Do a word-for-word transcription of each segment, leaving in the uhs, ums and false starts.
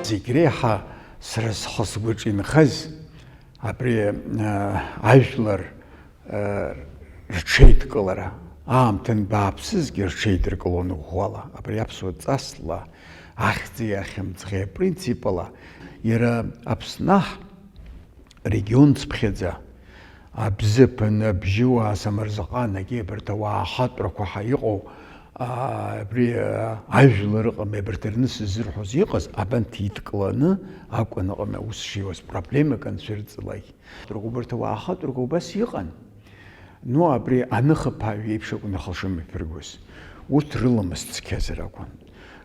Зегь реиҳа сара схы-сгәаҿ инхаз абри, а, ажәлар, а, рҽеидкылара, аамҭа анбааԥсызгьы рҽеидыркылон ӷәӷәала, абри аԥсуа ҵасла, ахьӡи ахьымӡӷи апринцип ала, иара Аԥсны аҳ-, регион цыԥхьаӡа, Абзыԥын, Абжьыуаа, Самырзаҟан, егьи абарҭ ауаа ахатәрақәа ҳа иҟоу, аа, абри, аа, ажәлар ыҟами, абарҭ рныс ззырҳәоз иҟаз, абанҭ идкыланы акәын ыҟами аус шиуаз, проблемак анцәырҵлак. Убарҭ ауаа ахатәрақәа убас иҟан. Ну, абри аныхаԥааҩ иеиԥш акәын ахылшымҩаԥыргоз. Урҭ рыламыс цқьазар акәын,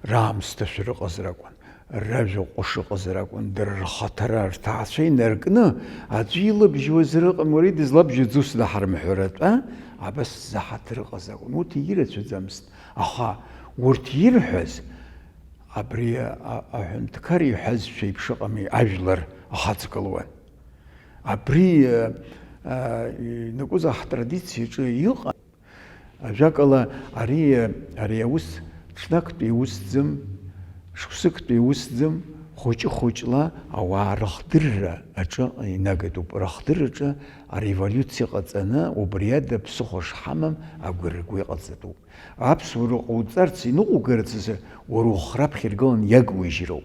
раамсҭашәа рыҟазар акәын. Ражәа ҟәыш ыҟазар акәын, дара рхаҭара рҭаацәа инаркны, аӡәы илабжьуазар ыҟам, уара идызлабжьаӡо снаҳармҳәаратәа, абас заҳаҭыр ыҟаз акәын. Урҭ ирацәаӡамызт, аха урҭ ирҳәаз, абри а-, аҳәынҭқар иҳәазшәа еиԥш ыҟами, ажәлар ахаҵгылуан. Абри, а, а, ианакәыз ҳтрадициаҿы иҟан. Ажәакала, ари, ари аус ҽнактәи усӡам, шықәсыктәи усӡам, хәыҷы-хәыҷла ауаа рыхдырра аҿы инагатәуп. Рыхдырраҿы ареволиуциа ҟаҵаны, убри ада ԥсыхәа шҳамам агәыргәа иҟаҵатәуп. Аԥсуара ҟауҵарц, иныҟәугарц азы уара ухы раԥхьа иргыланы иагуижьроуп.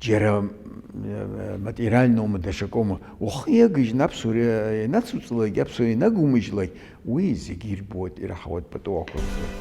Џьара, м, материальноума, даҽакоума, ухы иагыжьны аԥсуара ианацуҵалак, аԥсуара ианагумыжьлак, уи зегьы ирбоит, ираҳауеит пату ақәырҵоит.